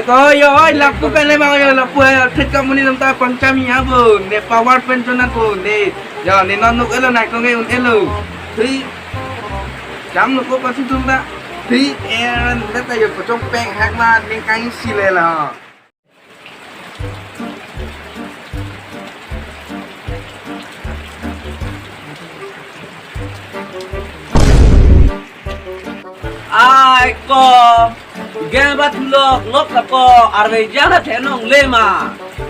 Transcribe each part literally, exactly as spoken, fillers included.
Ko yo, oi, lapu pen le bang yo, lapu hai, thik ka monit atum ta pangcham hi ha bo, ne power pen chonat bo, ne, yo, ne non nuk elo, nang kong e un elo. Thik, cham lo ko pasi tum ta. Thik, er, ne ta yo, pachok peng hak ma, ne kang isi le lo. Ai ko, game bathu lok, lok la ko, arve jala thenong le ma.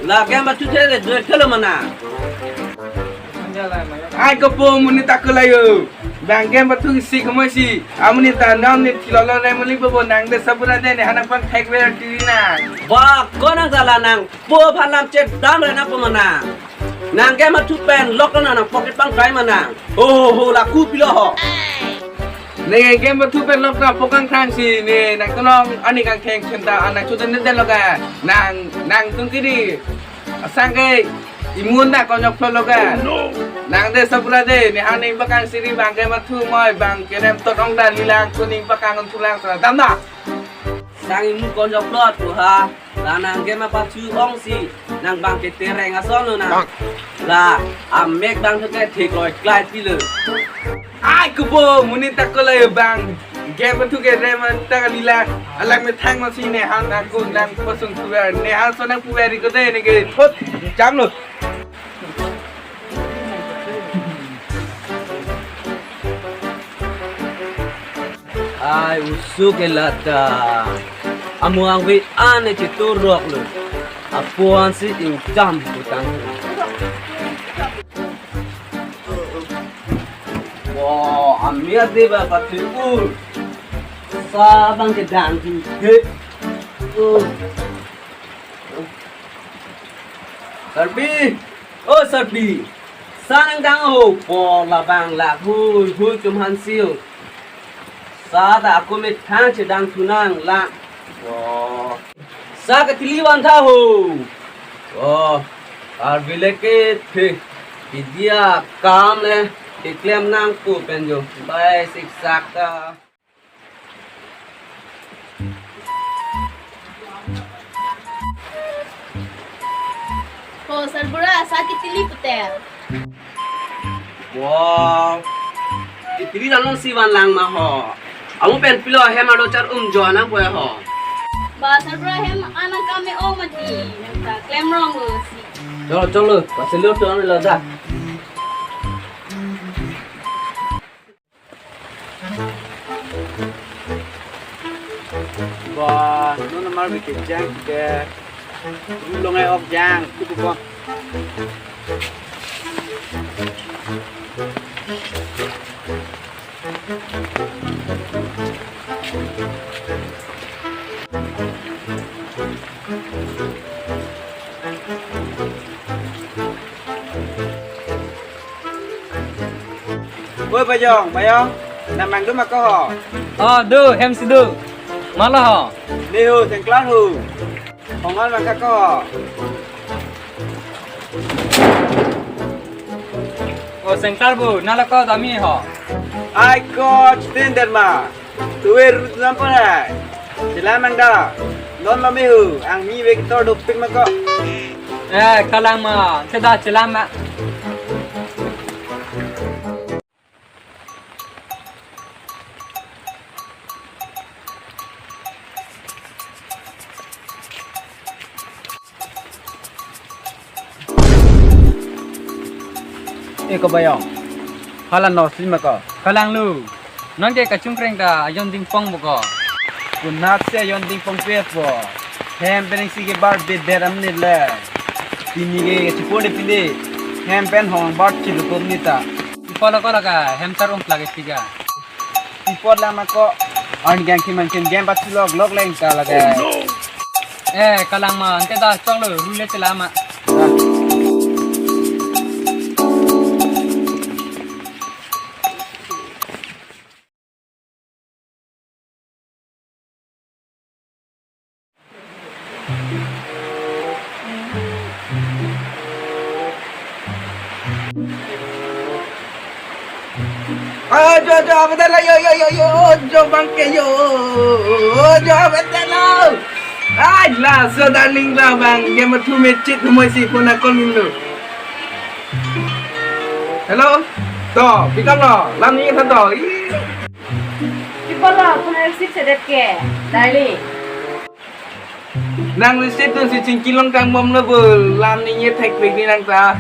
La game bathu the le dua thelo mana. Ai ko po monit ta ko la yo. Bang game bathu si kamo si. Amonit ta nam ni thilolo re muli bobo nang de sabura de ne hanang pang thek ver ti na. Ba ko nang jala nang. Po phan lam chet dam re nang po mana. Nang game bathu pen lok na nang pocket pangkai mana. Ho ho ho, laku pilo ho. Ne game bathu pen lok na pokang thang si ne nang tonong ani kang theng chenta anak chutan den den loga. Nang nang tung kiri. Asang ke imun na konyok plo loga. Nang de sabura de ne haning bakang siri bang game bathu moi bang kerem tot ong da lilang kuning bakang un tulang sana dam na. Sang imu konjok plot tu ha. La nang game apa chu ong si. Nang bang ke tereng ason lo nang. La amek bang tu ke thik loi klai pi lo. Ai kubo monit ta ko la yo bang. Game tu ke rem ta ka lila. Alak me thang ma si ne han aku nang pasung kuwer. Ne han so nang kuwer ko de ne ke. Hot. Cham lo. Ai usu ke lata. Amu angvi ane chiturok lo. Apuan si ingtam putang. Wo, amia de ba pati u. Sabang ke dang tu ke. Oh. Sarpi. Oh, Sarpi. Sanang dang ho po labang la hui hui tum han siu. Sa ta aku me thang chedang thunang la. Oh. Sa katili van tha ho. Oh. Arvi le ke the. Idia kam le. Iklem nang pu pen jo. Bai sik sak ta. Ho, sarbura, sa kitili puter. Wow. Kitili lang si van lang ma ho. Amu pen pilo hem alo char um jo anang pue ho. Ba sarbura hem anang kame o mati. Hem ta klem rong lo si. Cholo, cholo, paselo to ame lada. Ba, non amar bike jang ke. Ru long ai ok jang, tu ko. Oi, Bayong, Bayong. Nang mang do ma ko ho? Oh, do, hem si do. Mala ho? Ne ho, sengklar ho. Hongal ma ka ko ho? Oh, sengklar bo, nala ko dami ho. Ai ko, chiten der ma. Tuwe rut lam pon hai. Chelam ang da. Non lo mehu, ang mi vek tor dopik ma ko. Eh, kalang ma, seda chelam ma. Eko Bayong. Hala no sima ko. Kalang lu. Non ke kachung kreng ta ayon dingpong bo ko. Kunak se ayon dingpong pe po. Hem pening si ke bar bit ber am nit le. Pini ke chipur de pini. Hem pen hong bar chilukum nita. Ipolo ko laga hem tar um plage tiga. Ipot lama ko. An gang ki man ken game bat lok lok leng ta laga. Eh, kalang ma, ante da chok lo, rule te lama. Ah, jo, jo, abetel lo, yo, yo, yo, yo, jo bangke, yo, jo, abetel lo. Ai, laso darling ta bang, game thu me chit humoi si phone a-call min lo. Hello? To, pick up lo, lam ni tha to. Ih. Pick up lo, phone receive sedet ke, darling. Nang receive dun si chingki long tang bom lo bo, lam ni ye thek pik ni nang ta.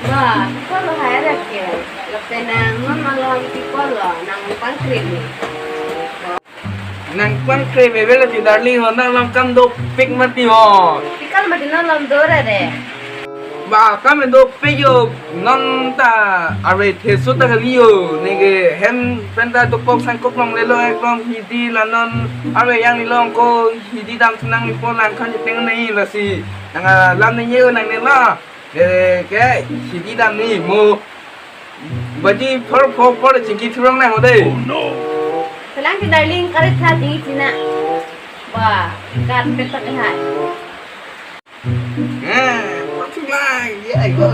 Ba, pick up lo hai ret ke. Lapen nang non malom pick up lo, nang pangkrim ni. Nang pangkrim ave lasi darling ho, nang lam kam dopik mati ho. Pick up mati non lam do ra de. Ba, kam dopik yo, non ta are thesu ta kali yo, neke hem pen ta dokok sangkok longle lo, ekdom hidi la non are yang ni long ko hidi dam senang ni po lang khan jiteng ni lasi. Nang, ah, lam ni ye nang ne la. Ke, ke, hidi dam ni mo. Baji phor phor phor chingki thurong nang ho de. Selang ke darling, karit tha di china. Ba, kat petak hai. Eh, patulai, ya, ayo.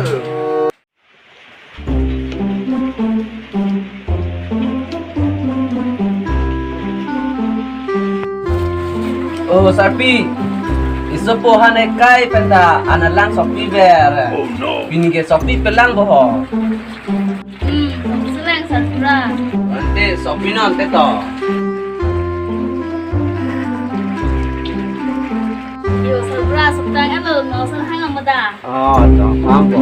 Oh, Sarpi. Isopo han ekai penta analang sopi ver. Oh, no. Pini ke sopi pelang bo ho. Hmm, selang Sarpura. Ante sopi non te to. Yo, Sarpura, soptang elo, no sel hang amada. Oh, to, hang bo.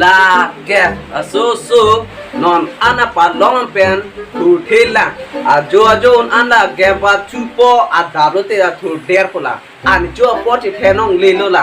Lake aso so non ana palong pen thurthela ajo ajo un ana gem ba chupo adap lote athur der pola an jo po ti thenong lelo la